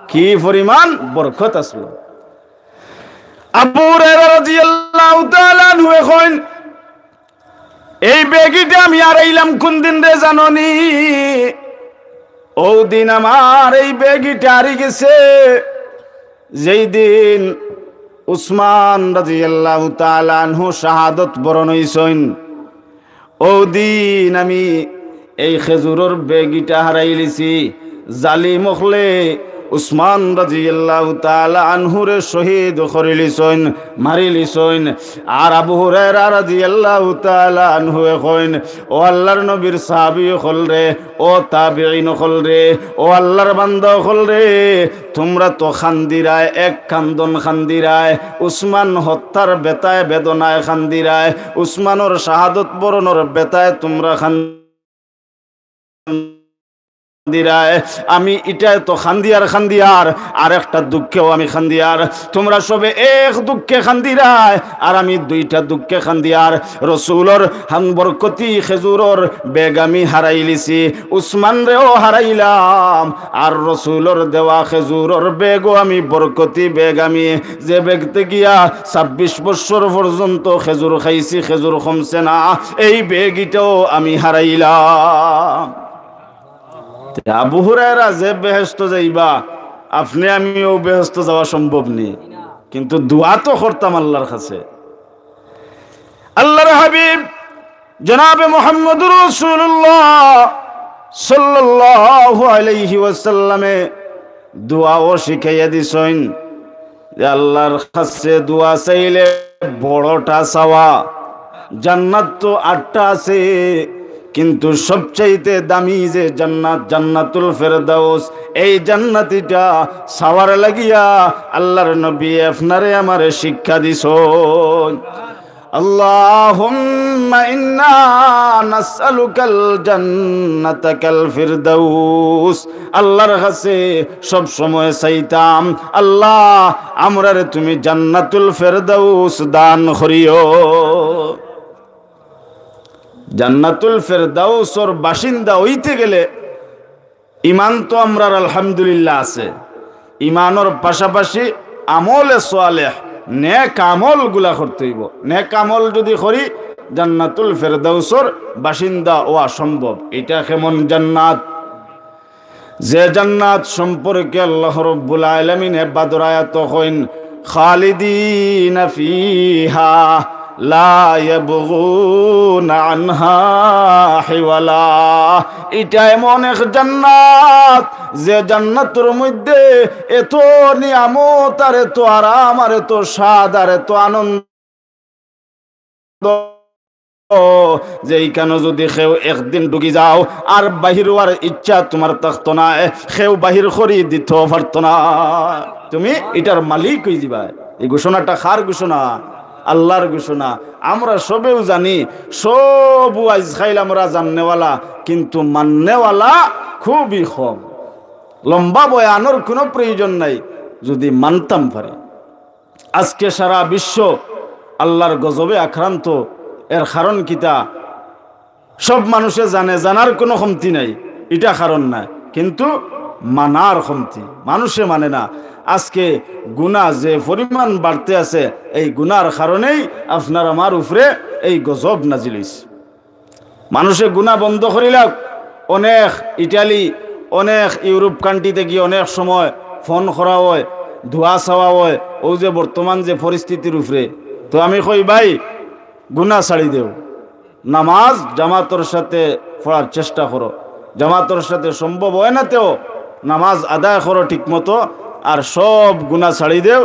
কি পরিমাণ বরকত আছলো। আবু হুরায়রা রাদিয়াল্লাহু তাআলা আনহুয়ে কইন, "এই বেগিটা আমি হারাইলাম কুন দিনরে জানোনি? অউ দিন আমার এই বেগিটা হারি গেছে, যেই দিন উসমান রাদিয়াল্লাহু তাআলা আনহু শাহাদত বরণ অইছইন।" অউ দিন আমি এই খেজুরর বেগিটা হারাইলিছি। জালিম অকলে উসমান রাদিয়াল্লাহু তাআলা আনহুরে শহীদ করিলিছইন, মারিলিছইন। আর আবু হুরায়রা রাদিয়াল্লাহু তাআলা আনহুয়ে কইন, "ও আল্লাহর নবীর সাহাবী অকলরে, ও তাবেঈন অকলরে, ও আল্লাহর বান্দা অকলরে, তুমরা তো কান্দিরায়, এক কান্দন কান্দিরায়, উসমান হত্যার ব্যথায় বেদনায় কান্দিরায়, উসমানর শাহাদত বরণর ব্যথায় তুমরা কান্দিরায়, আমি ইটায় তো কান্দিয়ার কান্দিয়ার, আর একটা দুঃখেও আমি কান্দিয়ার। তুমরা সবে এক দুঃখে কান্দিরায়, আর আমি দুইটা দুঃখে কান্দিয়ার।" রসুলর হান বরকতি খেজুরর বেগ আমি হারাইলিছি, উসমানরেও হারাইলাম, আর রসুলর দেওয়া খেজুরর বেগও আমি, বরকতি বেগ আমি, যে বেগ থাকিয়া ছাব্বিশ বছর পর্যন্ত খেজুর খাইছি, খেজুর কমছে না, এই বেগিটাও আমি হারাইলাম। তে আবু হুরায়রা যে বেহেস্ত যাইবা, আপনে আমিও বেহেস্ত যাওয়া সম্ভব নি, কিন্তু দোয়া তো করতাম আল্লাহর কাছে। আল্লাহর হাবিব জনাবে মুহাম্মদুর রাসূলুল্লাহ সাল্লাল্লাহু আলাইহি ওয়াসাল্লামে দোয়াও শিখাইয়া দিছইন যে আল্লাহর কাছে দোয়া চাইলে বড়টা চাওয়া। জান্নাত তো আটটা আছে, কিন্তু সবচাইতে দামি যে জান্নাত, জান্নাতুল ফেরদাউস, এই জান্নাতিটা চাওয়ার লাগিয়া আল্লাহর নবী আপনারে আমারে শিক্ষা দিছইন। আল্লাহুম্মা ইন্না নাসআলুকাল জান্নাতাকাল ফিরদাউস। আল্লাহর কাছে সব সময় চাইতাম, আল্লাহ, আমরারে তুমি জান্নাতুল ফেরদাউস দান করিও। জান্নাতুল ফেরদাউসর বাসিন্দা অইতে গেলে ইমান তো আমরার আলহামদুলিল্লাহ আছে, ইমানর পাশাপাশি আমলে সোয়ালেহ, নেক আমলগুলা করতে অইবো। নেক আমল যুদি করি, জান্নাতুল ফেরদাউসর বাসিন্দা অওয়া সম্ভব। ইটা কেমন জান্নাত? যে জান্নাত সম্পর্কে আল্লাহ রব্বুল আলামিনে বাদর আয়াতো কইন, "খালিদিনা ফিহা লা ইয়াবগুনা আনহা হিওয়ালা।" ইটা এমন এক জান্নাত, যে জান্নাতর মধ্যে এত নিয়ামত আর এত আরাম আর এত স্বাদ আর এত আনন্দ, যে ইখানো যুদি কেউ একদিন ঢুকি যাও, আর বাহির অওয়ার ইচ্ছা তুমার থাকতো না, কেউ বাহির করি দিতো পারতো না। তুমি ইটার মালিক অইযিবায়। এই ঘোষণাটা কার ঘোষণা? আল্লাহর ঘোষণা। আমরা সবেউ জানি, সবউ আইজ কাইল আমরা জাননেওয়ালা, কিন্তু মাননেওয়ালা খুবই কম। লম্বা বয়ানর কুনু প্রয়োজন নাই, যুদি মানতাম পারি। আজকে সারা বিশ্ব আল্লাহর গজবে আক্রান্ত। এর কারণ কিতা? সব মানুষে জানে, জানার কুনু কমতি নাই, ইটা কারণ নায়, কিন্তু মানার কমতি, মানুষে মানে না। আজকে গুনাহ যে পরিমাণ বাড়তে আছে, এই গুনার কারণেই আপনার আমার উপরে এই গজব নাজিল অইছে। মানুষে গুনা বন্ধ করিলাউক। অনেক ইটালি, অনেক ইউরোপ কান্ট্রি থাকি অনেক সময় ফোন করা অয়, দোয়া চাওয়া অয়, অউ যে বর্তমান যে পরিস্থিতির উপরে। তো আমি কই, ভাই, গুনা ছাড়ি দেও, নামাজ জামাতর সাথে পড়ার চেষ্টা করো, জামাতর সাথে সম্ভব অয় না তেও নামাজ আদায় করো ঠিক মতো, আর সব গুনা ছাড়ি দেও।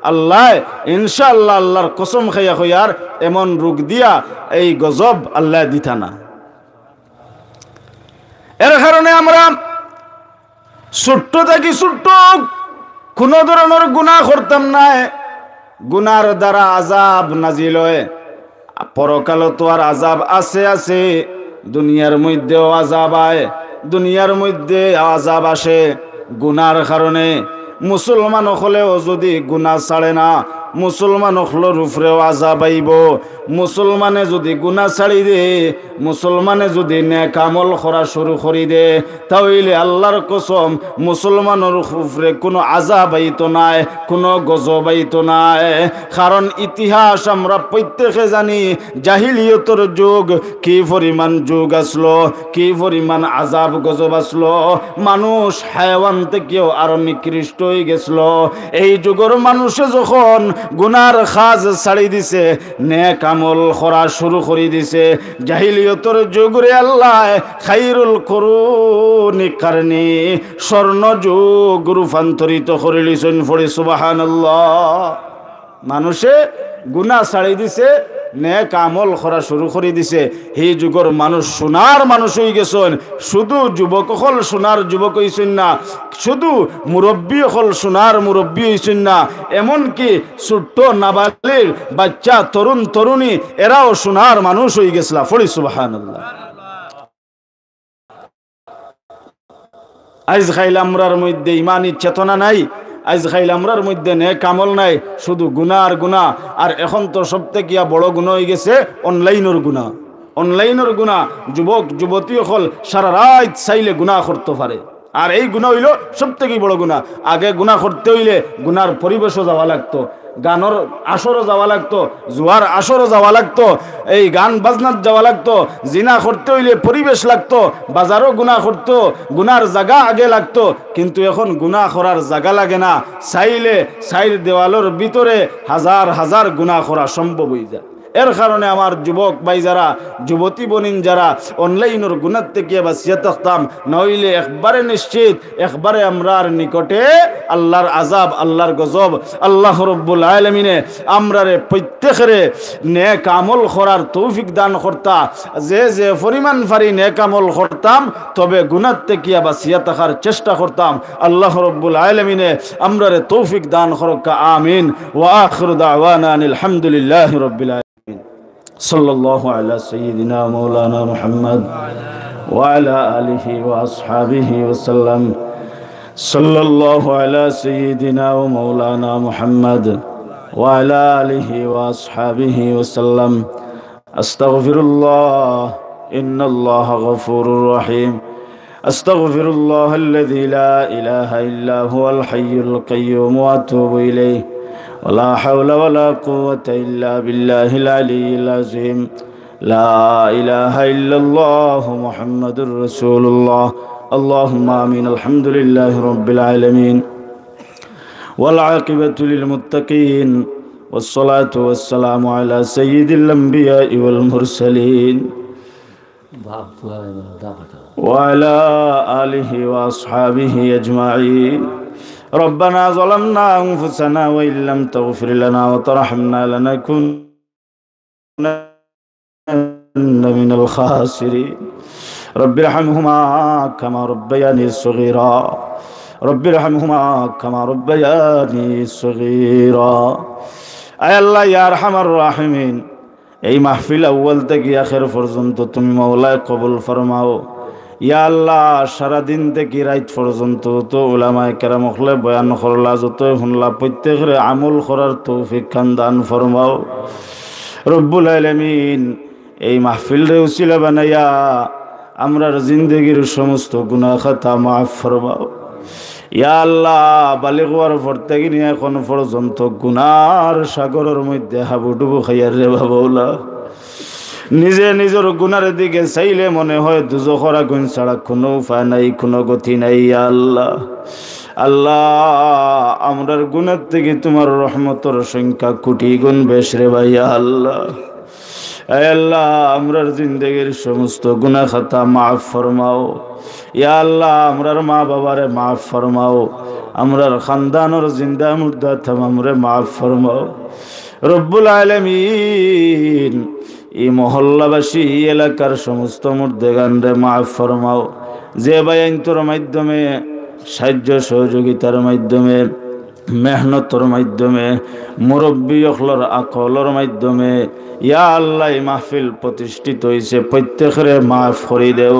আল্লায় ইনশাআল্লাহ, আল্লাহর কসম খাইয়া কইয়ার, এমন রোগ দিয়া এই গজব আল্লায় দিতা না। এর কারণে আমরা ছোট্ট থাকি ছোট্ট কুনু ধরনর গুনা করতাম নায়। গুনার দ্বারা আযাব নাজিল অয়। পরকালো তো আর আযাব আছে, আছে, দুনিয়ার মধ্যেও আযাব আয়, দুনিয়ার মধ্যে আযাব আসে। গুনার কারণে মুসলমান অকলেও যুদি গুনা ছাড়ে না, মুসলমান অকলর উপরেও আযাব আইবো। মুসলমানে যুদি গুনা ছাড়ি দে, মুসলমানে যুদি নেক আমল করা শুরু করি দে, তা অইলে আল্লাহর কসম, মুসলমানর উপরে কুনু আযাব আইতো নায়, কুনু গজব আইতো নায়। কারণ ইতিহাস আমরা প্রত্যেকে জানি, জাহিলিয়তর যুগ কি পরিমাণ যুগ আছলো, কি পরিমাণ আযাব গজব আছলো। মানুষ হায়ওয়ান থাকিও আরো নিকৃষ্ট অইগেছলো। এই যুগর মানুষে যখন গুনার কাজ ছাড়ি দিছে, নেক আমল করা শুরু করি দিছে, জাহিলিয়তর যুগরে আল্লায় খাইরুল কুরুনি কারনি, স্বর্ণ যুগ রূপান্তরিত করিলিছইন। পড়ি সুবহানাল্লাহ। মানুষে গুনা ছাড়ি দিছে, নেক আমল করা শুরু করি দিছে। হি যুগর মানুষ সোনার মানুষ অইগেছইন। শুধু যুবক অকল সোনার যুবক অইছইন না, শুধু মুরব্বি অকল সোনার মুরব্বি অইছইন না, এমনকি ছোট্ট নাবালিগ, বাচ্চা, তরুণ তরুণী, এরাও সোনার মানুষ অইগেছলা। পড়ি সুবহানাল্লাহ। আইজ কাইল আমরার মধ্যে ইমানি চেতনা নাই, আইজ কাইল আমরার মধ্যে নেক আমল নাই, শুধু গুনা আর গুনা। আর এখন তো সব থাকিয়া বড় গুনা অইগেছে অনলাইনর গুনা। অনলাইনর গুনা, যুবক যুবতী অকল সারা রাইত চাইলে গুনা করতো পারে। আর এই গুনা অইলো সব থাকি বড় গুনা। আগে গুনা করতে অইলে গুনার পরিবেশো যাওয়া লাগতো, গানর আসরো যাওয়া লাগতো, জুয়ার আসরো যাওয়া লাগতো, এই গান বাজনাত যাওয়া লাগতো, জিনা করতে অইলে পরিবেশ লাগতো, বাজারো গুনা করতো, গুনার জাগা আগে লাগতো। কিন্তু এখন গুনা করার জাগা লাগে না, চাইলে চাইর দেওয়ালর ভিতরে হাজার হাজার গুনা করা সম্ভব অইযায়। এর কারণে আমার যুবক ভাই যারা, যুবতী বনিন যারা, অনলাইনর গুনাহ থাকিয়া বাঁচিয়া থাকতাম, না অইলে একবারে নিশ্চিত, একবারে আমরার নিকটে আল্লাহর আযাব, আল্লাহর গজব। আল্লাহ রব্বুল আলামিনে আমরারে প্রত্যেকরে নেক আমল করার তৌফিক দান করতা। যে যে পরিমাণ পারি নেক আমল করতাম, তবে গুনাহ থাকিয়া বাঁচিয়া থাকার চেষ্টা করতাম। আল্লাহ রব্বুল আলামিনে আমরারে তৌফিক দান করুক্কা, আমিন। ওয়া আখিরু দাওয়ানা আনিল হামদুলিল্লাহি রাব্বিল আলামিন। সাল্লাল্লাহু আলা সাইয়্যিদিনা মাওলানা মুহাম্মদ ওয়া আলা আলিহি ওয়া আসহাবিহি ওয়া সাল্লাম। সাল্লাল্লাহু আলা সাইয়্যিদিনা ওয়া মাওলানা মুহাম্মদ ওয়া আলা আলিহি ওয়া আসহাবিহি ওয়া সাল্লাম। أستغفر الله، إن الله غفور رحيم. أستغفر الله الذي لا إله إلا هو الحي القيوم وأتوب إليه. ولا حول ولا قوة إلا بالله العلي العظيم. لا إله إلا الله محمد رسول الله. اللهم آمين. الحمد لله رب العالمين. والعاقبة للمتقين. والصلاة والسلام على سيد الأنبياء والمرسلين. وعلى آله وأصحابه أجمعين. ربنا ظلمنا أنفسنا وإن لم تغفر لنا وترحمنا لنكونن من الخاسرين. رب ارحمهما كما ربياني صغيرا. رب ارحمهما كما ربياني صغيرا. আয় আল্লাহ, ইয়া আরহামার রাহিমিন, এই মাহফিল আউয়াল থাকি আখের পর্যন্ত তুমি মাওলায় কবুল ফরমাও। ইয়া আল্লাহ, সারা দিন থাকি রাইত পর্যন্ত যত উলামায়ে কেরাম অকলে বয়ান করলা, যত হুনলা, প্রত্যেকরে আমল করার তৌফিক খান দান ফরমাও। রব্বুল আলামিন, এই মাহফিলরে উসিলা বানাইয়া আমরার জিন্দেগির সমস্ত গুনাহ খাতা মাফ ফরমাও। ইয়া আল্লাহ, বালিগ অওয়ার পর থাকি নিয়া এখন পর্যন্ত গুনার সাগরর মধ্যে হাবুডুবু খাইয়ার রে বাবা ওলা। নিজে নিজর গুনার দিকে চাইলে মনে হয় দুজখর আগুন ছাড়া কোনো উপায় নাই, কোনো গতি নাই। ইয়া আল্লাহ, আল্লাহ, আমরার গুনার থাকি তোমার রহমতর সংখ্যা কোটি গুণ বেশ রে ভাই। ইয়া আল্লাহ, আয় আল্লাহ, আমরার জিন্দেগির সমস্ত গুনাহ খাতা মাফ ফরমাও। ইয়া আল্লাহ, আমরার মা বাবারে মাফ ফরমাও, আমরার খানদানর জিন্দা মুর্দা তামামরে মাফ ফরমাও। রব্বুল আলামিন, এই মহল্লাবাসী, এই এলাকার সমস্ত মুর্দেগানরে মাফ ফরমাও। যে ভাইয়াইন্তর মাধ্যমে, সাহায্য সহযোগিতার মাধ্যমে, মেহনতর মাধ্যমে, মুরব্বী অকলর আকলর মাধ্যমে, ইয়া আল্লাহ, এই মাহফিল প্রতিষ্ঠিত হইছে, প্রত্যেকরে মাফ করি দেও।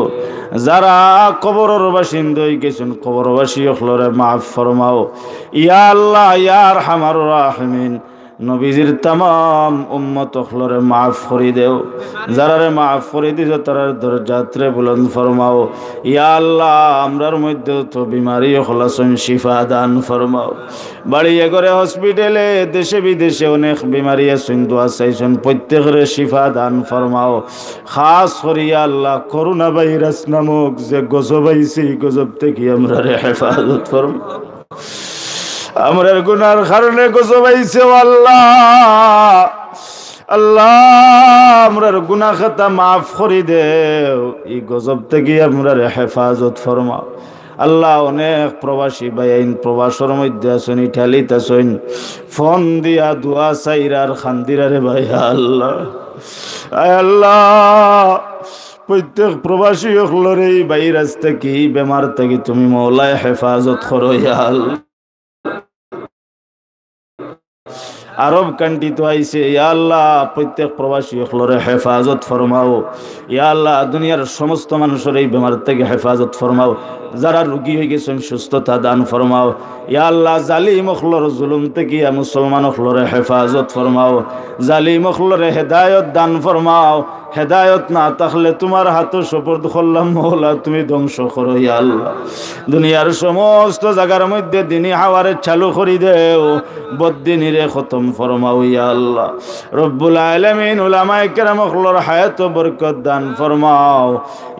যারা কবরর বাসিন্দা হই গেছইন, কবরবাসী অকলরে মাফ ফরমাও। ইয়া আল্লাহ, ইয়া আরহামার রাহিমিন, নবীজির তামাম উম্মত অকলরে মাফ করি দেও। যারারে মাফ করি দিছো, তারার দরজাতরে বুলন্দ ফরমাও। ইয়া আল্লাহ, আমরার মধ্যে তো বিমারি অকল আছইন, শিফা দান ফরমাও। বাড়ি এ ঘরে, হসপিটালে, দেশে বিদেশে অনেক বিমারি আছইন, দোয়া চাইছইন, প্রত্যেকরে শিফা দান ফরমাও। খাস করি ইয়া আল্লাহ, করোনা ভাইরাস নামক যে গজব আইছে, এই গজব থাকি আমরারে হেফাজত ফরমাও। আমরার গুনার কারণে গজব আইছে, ও আল্লাহ। আল্লাহ, আমরার গুনা খাতা মাফ করি দেও, এই গজব থাকি আমরারে হেফাজত ফরমাও। আল্লাহ, অনেক প্রবাসী ভাইয়াইন প্রবাসর মধ্যে আছইন, ইটালিত আছইন, ফোন দিয়া দোয়া চাইরা আর কান্দিরা রে ভাই। আল্লাহ, আয় আল্লাহ, প্রত্যেক প্রবাসী অকলরে এই ভাইরাস থাকি, এই বেমার থাকি তুমি মওলায় হেফাজত করো, ইয়া আল্লাহ। আরব কান্ট্রি তো আইছে, ইয়া আল্লাহ, প্রত্যেক প্রবাসী অকলরে হেফাজত ফরমাও। ইয়া আল্লাহ, দুনিয়ার সমস্ত মানুষরে এই বেমার থাকি হেফাজত ফরমাও। যারা রুগী হই গেছইন, সুস্থতা দান ফরমাও। ইয়া আল্লাহ, জালিম অকলর জুলুম থাকি ইয়া মুসলমান অকলরে হেফাজত ফরমাও। জালিম অকলরে হেদায়ত দান ফরমাও। হেদায়ত না থাকলে তুমার হাতো সুপর্দ করলাম মৌলা, তুমি ধ্বংস করো ইয়া আল্লাহ। দুনিয়ার সমস্ত জাগার মধ্যে দিনি হাওয়ারে চালু করি দেও, বদদিনিরে খতম ফরমাও ইয়া আল্লাহ। রব্বুল আলামিন, উলামায়ে কেরাম অকলর হায়াতো বরকত দান ফরমাও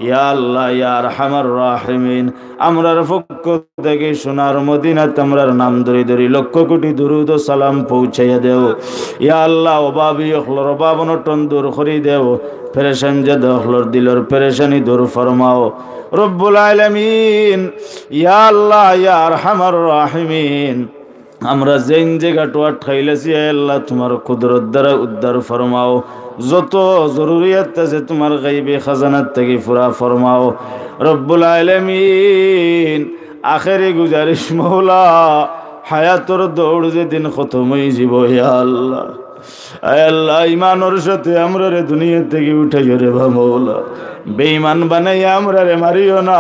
ইয়া আল্লাহ, ইয়া আরহামার রাহিমিন। আমরার পক্ষ থাকি সোনার মদিনাত আমরার নাম ধরি ধরি লক্ষ কোটি দুরুদ ও সালাম পৌঁছাইয়া দেও। ইয়া আল্লাহ, অভাবী অকলর অভাব অনটন দূর করি দেও। পেরেশান জেদা অকলর দিলর পেরেশানি দূর ফরমাও রব্বুল আলামিন। ইয়া আল্লাহ, ইয়া আরহামার রাহিমিন, আমরা যেইন জাগাত আটকাইলাছি, আয় আল্লাহ, তুমার কুদরত দ্বারা উদ্ধার ফরমাও। যত জরুরিয়াত আছে তুমার গাইবি খাজানার থাকি পুরা ফরমাও রব্বুল আলামিন। আখেরি গুজারিশ মৌলা, হায়াতর দৌড় যেদিন খতম অইযিবো, ইয়া আল্লাহ, আয় আল্লাহ, ইমানর সাথে আমরারে দুনিয়া থাকি উঠাইও রে বা মৌলা। বেইমান বানাইয়া আমরারে মারিও না।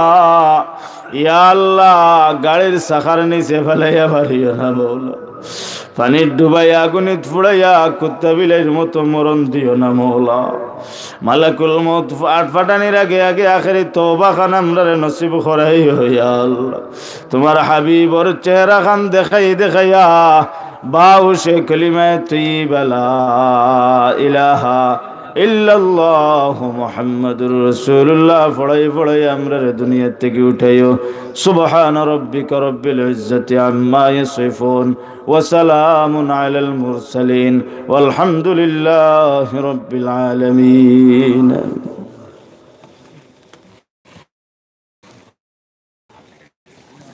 ইয়া আল্লাহ, গাড়ির চাকার নিচে ফালাইয়া মারিও না মৌলা। পানিত ডুবাইয়া আগুনিত ফুড়াইয়া কুত্তা বিলাইর মতো মরণ দিও না মৌলা। মালাকুল মউত আট ফাটানির আগে আগে আখেরি তওবা খান আমরারে নসিব করাইও ইয়া আল্লাহ। তুমার হাবিবর চেহারা খান দেখাই দেখাইয়া বাউশে কলিমায়ে তৈয়বা লা ইলাহা ইল্লাল্লাহু মুহাম্মাদুর রাসূলুল্লাহ পড়াই পড়াই আমরারে দুনিয়া থাকি উঠাইও। সুবহানা রাব্বিকা রাব্বিল ইজ্জাতি আম্মা ইয়াসিফুন, ওয়া সালামুন আলাল মুরসালিন, ওয়ালহামদুলিল্লাহি রাব্বিল আলামিন।